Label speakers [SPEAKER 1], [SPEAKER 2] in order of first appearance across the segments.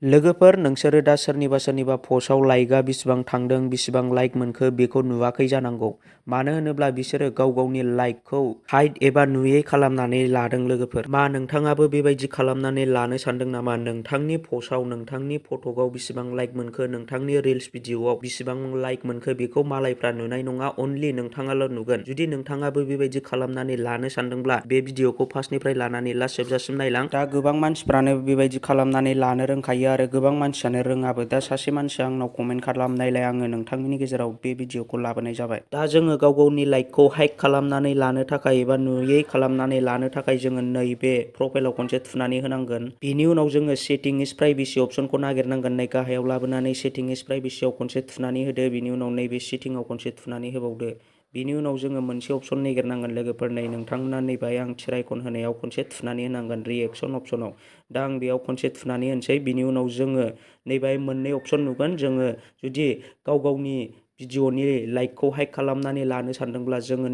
[SPEAKER 1] लोगोफोर, नोंसोरो दा सोरनिबा पस्टआव लाइकआ बिसिबां थांदों, बिसिबां लाइक मोनखो बेखौ नुवाखै जानांगौ। मानो होनोब्ला बिसोरो गाव गावनि लाइकखौ हाइड एबा नुयै खालामनानै लादों लोगोफोर। मा नोंथाङाबो बेबायदि खालामनानै लानो सानदों नामा? नोंथांनि पस्टआव, नोंथांनि फटकआव बिसिबां लाइक मोनखो, नोंथांनि रिल्स भिडिअ'आव बिसिबां लाइक मोनखो बेखौ मालायफ्रा नुनाय नङा, अनलि नोंथाङाल' नुगोन। जुदि नोंथाङाबो बेबायदि खालामनानै लानो सानदोंब्ला बे भिडिअ'खौ फार्स्टनिफ्राय लानानै लास्ट जोबजासिम नायलां। दा गोबां मानसिफ्रानो बेबायदि खालामनानै लानो रोंखायो आरो गोबां मानसियानो रोङाबो। दा सासे मानसिया आंनाव कमेन्ट खालामनायलाय आङो नोंथांनि गेजेराव बे भिडिअ'खौ लाबोनाय जाबाय। दा जोङो गाव गावनि लाइकखौ हाइड खालामनानै लानो थाखाय एबा नुयै खालामनानै लानो थाखाय जोङो नैबे प्रफाइलाव खनसे थुनानै होनांगोन। बिनि उनाव जोङो सेटिंस प्राइभेसि अपसनखौ नागिरनांगोन। नै गाहायाव लाबोनानै सेटिंस प्राइभेसियाव खनसे थुनानै होदो। बिनि उनाव नैबे सेटिंआव खनसे थुनानै होबावदो। बिनि उनाव जोङो मोनसे अपसन नागिरनांगोन लोगोफोर। नै नोंथांमोना नैबे आं थिर आइकन होनायाव खनसे थुनानै होनांगोन रिएक्सन अपसनाव। दा आं बेयाव खनसे थुनानै होनोसै। बिनि उनाव जोङो नैबे मोननै अपसन नुगोन। जोङो जुदि गाव गावनि भिडिअ'नि लाइकखौ हाइड खालामनानै लानो सानदोंब्ला जोङो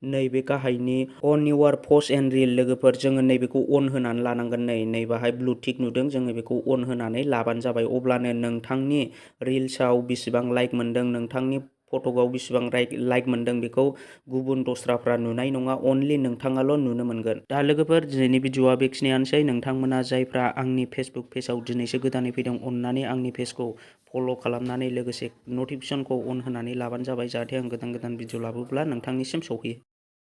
[SPEAKER 1] नैबे गाहायनि अन इउर पस्ट एन्ड रिल लोगोफोर, जोङो नैबेखौ अन होनानै लानांगोन। नै बाहाय ब्लु टिक नुदों, जोङो बेखौ अन होनानै लाबानो जाबाय। अब्लानो नोंथांनि रिल्सआव बिसिबां लाइक मोनदों, नोंथांनि फटकआव बिसिबां लाइक मोनदों बेखौ गुबुन दस्राफ्रा नुनाय नङा, अनलि नोंथाङाल' नुनो मोनगोन। दा लोगोफोर, दिनैनि भिडिअ'आ बेखिनियानोसै। नोंथांमोना जायफ्रा आंनि फेसबुक पेजआव दिनैसो गोदानै फैदों, अननानै आंनि पेजखौ फल' खालामनानै लोगोसे नटिफिकेसनखौ अन होनानै लाबानो जाबाय, जाहाथे आं गोदान भिडिअ' लाबोब्ला नोंथांनिसिम सौहैयो।